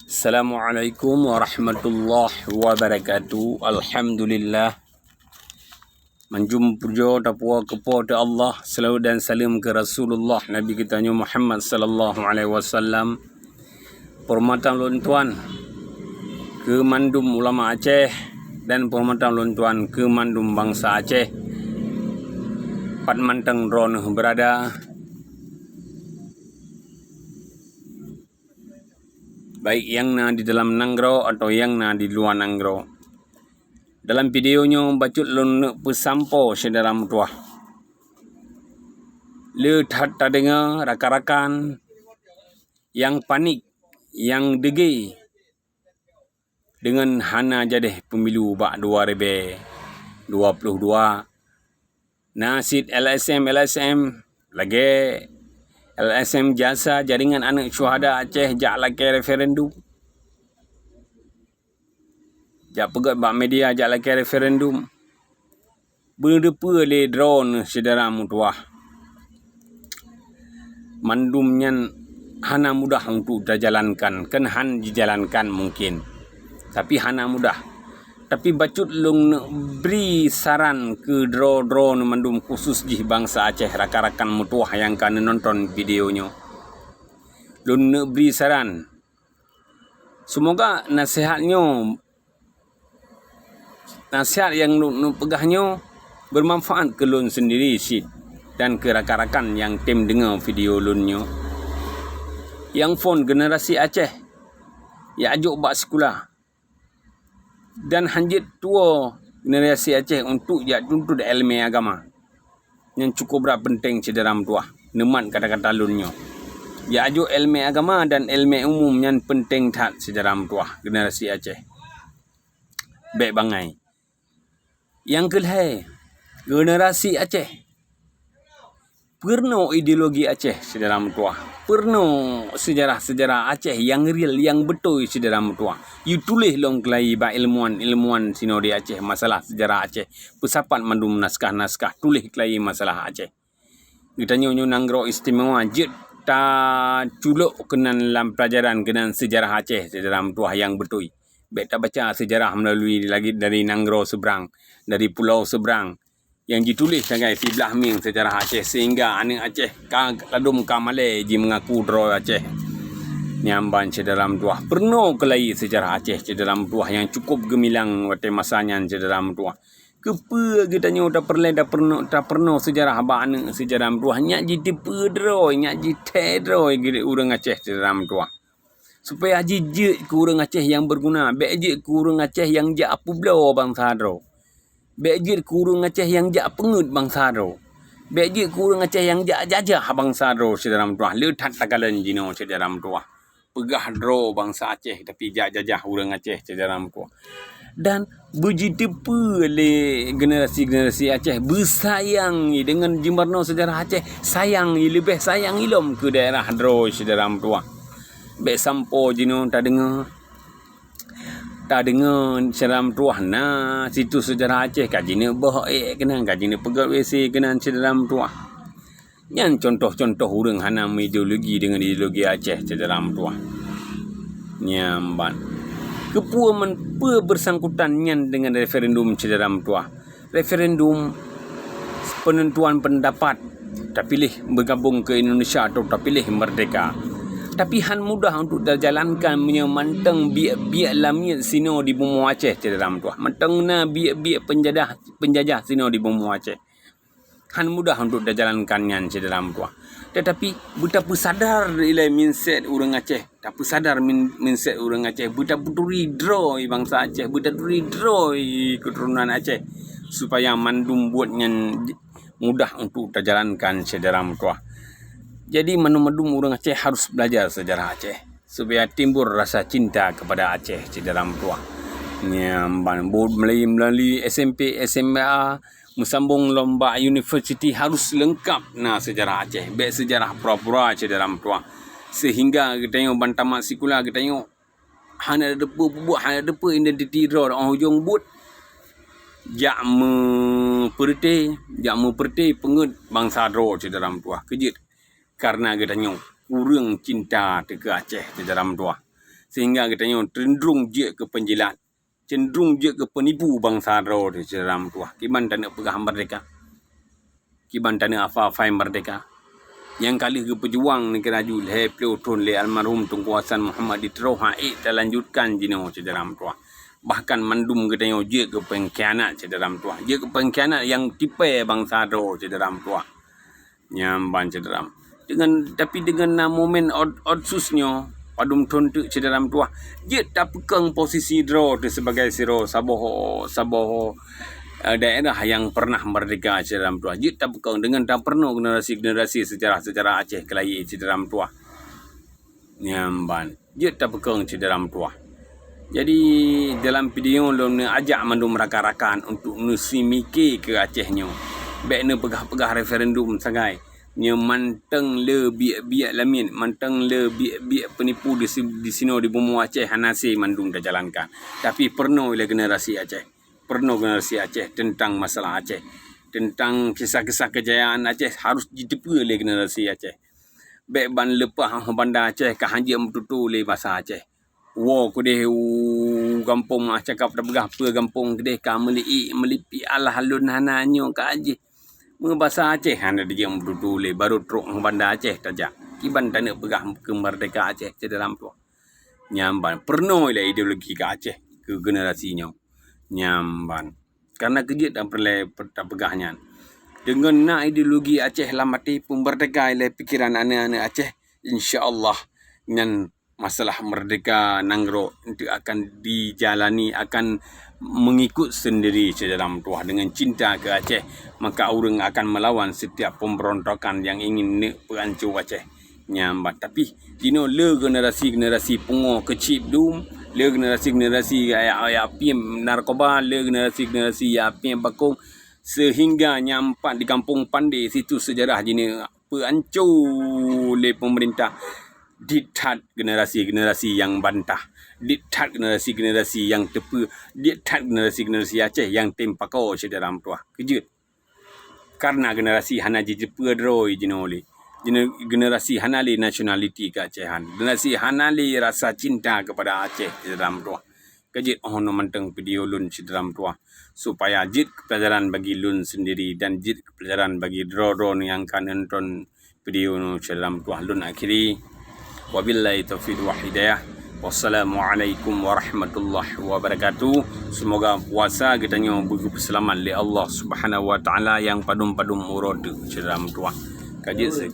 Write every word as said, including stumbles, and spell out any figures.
Assalamualaikum warahmatullahi wabarakatuh. Alhamdulillah. Manjum pujoe tapuwoe keu Po teu Allah, seulaweuet dan saleuem keu Rasulullah Nabi geutanyoe Muhammad sallallahu alaihi wasallam. Peuhormatan lôn tuan keu mandum ulama Aceh dan peuhormatan lôn tuan keu mandum bansa Aceh. Pat mantong droeneuh beurada, baik nyang na di dalam nanggroe atawa nyang na di luwa nanggroe. Dalam video nyoe bacut lôn neuk peusampoe syedara meutuwah. Le that tadeungoe rakan-rakan nyang panik, nyang deungki deungon hana jadeh pemilu bak dua ribèe dua puluh dua. Na cit L S M, L S M lagèe L S M Jasa, Jaringan Aneuk Syuhada Aceh, jak lakèe referendum. Jak peugöt bak media jak lakèe referendum. Beuneudeue peue lé droeneuh syedara meutuwah. Mandum nyan hana mudah untuk tajalankan, kon han jijalankan mungkin. Tapi hana mudah. Tapi bacut lôn neuk bri saran keu droe-droeneuh mandum, khusus jih bansa Aceh, rakan-rakan meutuwah nyang ka neunonton video nyoe. Lôn neuk bri saran. Seumoga naseuhat nyoe, naseuhat nyang lôn, lôn peugah nyoe beumanfaat keu lôn seundiri cit dan keu rakan-rakan nyang tem deungoe video lôn nyoe. Nyang phôn generasi Aceh, jak jok bak sikula. Dan hanjeuet tuwoe generasi Aceh untuk jak tuntut èleumèe agama. Nyan cukup brat peunteng syedara meutuwah, neumat kata-kata lôn nyoe. Jak jok èleumèe agama dan èleumèe umum nyan peunteng that syedara meutuwah generasi Aceh. Bèk bangai. Nyang keu lhèe, generasi Aceh. Peurunoe ideologi Aceh syedara meutuwah. Peurunoe seujarah-seujarah Aceh nyang real, nyang beutôi syedara meutuwah. Yue tuléh lom keulayi bak ilmuwan-ilmuwan sinoe di Aceh masalah seujarah Aceh. Peusapat mandum naskah-naskah tuléh keulayi masalah Aceh. Geutanyoe nyoe nanggroe istimewa, jeuet taculok keunan lam peulajaran keunan seujarah Aceh syedara meutuwah nyang beutôi. Bèk tabaca seujarah meulalui lagèe dari nanggroe seubrang, dari pulo seubrang, nyang jituléh sagai siblah mieng seujarah Aceh, sehingga aneuk Aceh ka ladôm ka malèe jimeungaku droe Aceh. Nyan ban syedara meutuwah, peurunoe keulayi seujarah Aceh syedara meutuwah nyang cukup geumilang watèe masa nyan syedara meutuwah. Keupeue geutanyoe tapeureulèe tapeurunoe, tapeurunoe seujarah bak aneuk syedara meutuwah? Nyak jiteupeue droe, nyak jithèe droe keu ureueng Aceh syedara meutuwah. Supaya jijeuet keu ureueng Aceh nyang beuguna, bèk jeuet keu ureueng Aceh nyang jak peubloe bansa droe. Bèk jeuet keu ureueng Aceh nyang jak peungeuet bansa droe. Bèk jeuet keu ureueng Aceh nyang jak jajah bansa droe syedara meutuwah. Le that takalon jinoe syedara meutuwah. Peugah droe bansa Aceh tapi jak jajah ureueng Aceh syedara meutuwah. Dan beujiteupeue lé generasi-generasi Aceh beusayang deungon jimeurunoe seujarah Aceh, sayang leubeh sayang ilom keu daerah droe syedara meutuwah. Bèk sampoe jinoe tadeungoe, tadeungoe syedara meutuwah na situs seujarah Aceh ka jineuk boh ék keunan, ka jineuk peugöt W C keunan syedara meutuwah. Nyan contoh-contoh ureueng hana meuideologi deungon ideologi Aceh syedara meutuwah. Nyan ban. Keupeue men peue beusangkutan nyan deungon referendum syedara meutuwah? Referendum, peunentuan peundapat, tapiléh beugabong keu Indonesia atau tapiléh meurdeka. Tapi han mudah untuk tajalankan meunyoe mantong biek-biek lamiet sinoe di bumoe Aceh syedara meutuwah. Mantong na biek-biek peunjadah, peunjajah sinoe di bumoe Aceh. Han mudah untuk tajalankan nyan syedara meutuwah. Tetapi beutapeusadar ilèe mindset ureueng Aceh, tapeusadar min-, mindset ureueng Aceh, beutapeuturi droe bansa Aceh, beutapeuturi droe keuturonan Aceh, supaya mandum buet nyan mudah untuk tajalankan syedara meutuwah. Jadi mandum-mandum ureueng Aceh harus belajar seujarah Aceh supaya timbul rasa cinta kepada Aceh syedara meutuwah. Nyan ban buet meulayeue, meulayeue S M P, S M A, meusambong lom bak universiti harus leungkap na seujarah Aceh, bèk seujarah pura-pura syedara meutuwah. Sehingga geutanyoe ban tamat sikula geutanyoe hana teupeu peubuet, hana teupeu identiti droe, óh ujong buet jak meupeureuté, jak meupeureuté peungeuet bansa droe syedara meutuwah. Keujeuet karena geutanyoe kureueng cinta teuh keu Aceh syedara meutuwah. sehingga geutanyoe cenderung jeuet keu penjilat, cenderung jeuet keu peunipu bansa droe teuh, syedara meutuwah. Kiban taneuk peugah merdeka? Kiban taneuk hafai-hafai merdeka? Nyang ka lheueh geupeujuang nanggroe lhèe ploh thon lé almarhum Teungku Hasan Muhammad di Tiro han ék talanjutkan jinoe, syedara meutuwah. Bahkan mandum geutanyoe jeuet keu pengkhianat, syedara meutuwah. Jeuet keu pengkhianat nyang tipèe bansa droe, syedara meutuwah. Nyan ban, syedara. Deungon, tapi deungon na momen ot-, otsus nyoe, padum thon teuk, syedara meutuwah, jeuet tapeukong posisi droe teuh sibagai sidroe saboh, saboh, eh, daerah nyang pernah merdeka, syedara meutuwah. Jeuet tapeukong deungon tapeurunoe generasi-generasi sejarah-sejarah Aceh keulayi, syedara meutuwah. Nyan ban. Jeuet tapeukong, syedara meutuwah. Jadi, dalam video lôn neuajak mandum rakan-rakan untuk neusimike keu Aceh nyoe. Bèk neupeugah-peugah referendum sagai. Nyoe mantong le biek-biek lamiet, mantong le biek-biek peunipu di si-, disinoe di bumoe Aceh hana hase mandum tajalankan. Tapi peurunoe lé generasi Aceh. Peurunoe generasi Aceh teuntang masalah Aceh. Teuntang kisah-kisah keujayaan Aceh harus jiteupeue lé generasi Aceh. Bèk ban leupah Banda Aceh ka hanjeuet meututoe lé basa Aceh. Woe keudeh u gampông, ah, cakap tapeugah peue gampông keudeh ka meuliek, meulipik, alah lôn hana nyoe ka jih. Meubasa Aceh hana dijeuet meututoe lé, barô trok Banda Aceh tajak. Kiban taneuk peugah keu merdeka Aceh, syedara meutuwah. Nyan ban, peurunoe lé ideologi keu Aceh keu generasi nyoe. Nyan ban. Karena keu jeuet dan peureulèe tapeugah nyan. Deungon na ideologi Aceh lam até, peumerdeka lé pikeran aneuk-aneuk Aceh, insya Allah nyan masalah merdeka nanggroe enteuk akan dijalani, akan mengikut sendiri, syedara meutuwah, deungon cinta keu Aceh, maka ureuëng akan melawan setiap pemberontakan yang ingin neuk peuanco Aceh. Nyan ban. Tapi, jinoe le generasi-generasi pungoh keuchip dum, le generasi-generasi ya, ya, ya piem narkoba, le generasi-generasi ya piem bakong, sehingga nyan pat di Kampung Pande situ sejarah jinoe peuanco lé pemerintah. Dit that generasi-generasi nyang bantah, dit that generasi-generasi nyang teupeue, dit that generasi-generasi Aceh nyang tem pakoe, syedara meutuwah. Keu jeuet. Karena generasi hana jiteupeue droe jinoe lé. Jinoe generasi hana lé nasionaliti keuacehan. Generasi hana lé rasa cinta kepada Aceh, syedara meutuwah. Keu jeuet 'oh noe mantong video lôn, syedara meutuwah, supaya jeuet keu pelajaran bagi lôn sendiri dan jeuet keu pelajaran bagi droe-droe nyang ka nonton video nyoe, syedara meutuwah. Lôn akhiri. Wabillahi taufiq wal hidayah. Wassalamualaikum warahmatullahi wabarakatuh. Semoga puasa geutanyoe beugeupeuseulamat lé Allah Subhanahu wa Taala nyang padum-padum uroe teuk, syedara meutuwah. Ka jeuet se-,